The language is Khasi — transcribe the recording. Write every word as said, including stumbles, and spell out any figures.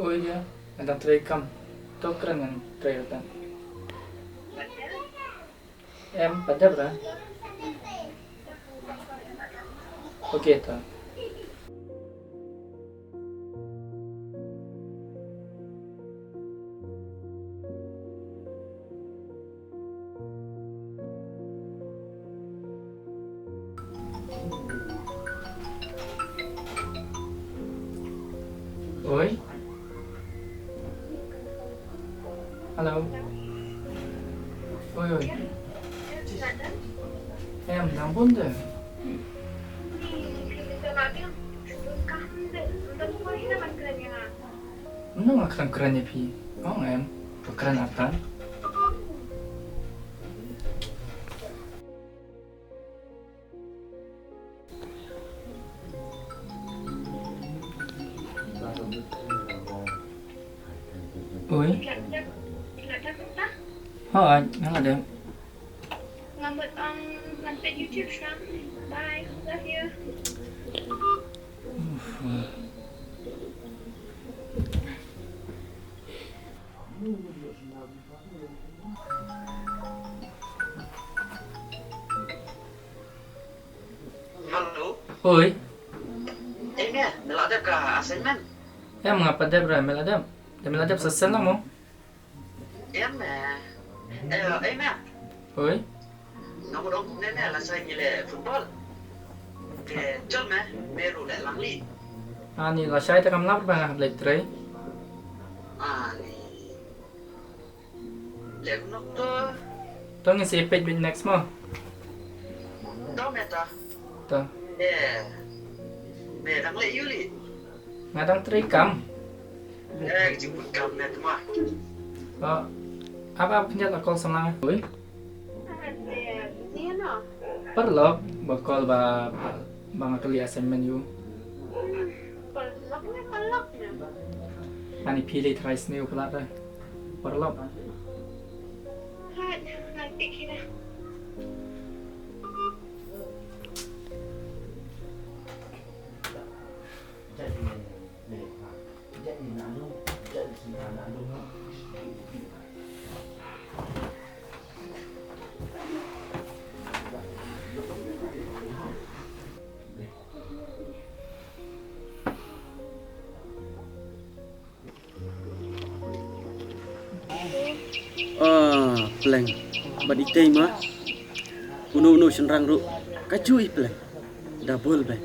Oi, ïa, nga dang trei kam. To kren ngan trei ruh. Em, pat dep re? Ok, to. Oi. Hello. Oi, oi. Em, dang bun de. Mynno nga kren kren ïa phi? Ong em, to kren artat. Oi. Hooid, nga la dep. Nga mut ong ngan peit YouTube shwa. Bye. Love you. Hello. Oi. Em, me la dep ka assignment? Em, nga pat dep re, me la dep? Te me la dep sa shisien la mo? Em, eh. Eh, em, eh. Oi. Nga mut ong kumne, me lashai ngi leh football. Te jol me, me ruh leh langli. Ani lashai te kam lap ba nga hap leit trei. Ani. Leh kumno to? To ngin sa ïa peit beit next mo. To me ta. To. Eh. Me dang leh aïu lei? Nga dang trei kam. Eh, ka jingput kam ne tma. Oh. Ap ap khyndiat la call samla. Oi. Paralok ba call ba, ba, ba nga kylli assignment ïa u. Paralok ne, paralok ne. Ani phi lei tharai sniew palat re. Paralok. Hooid, ngan peit hi da. Ah, pleng. Bad itei ma. Uno uno shynrang ruh. Ka ju i pleng. Double bad.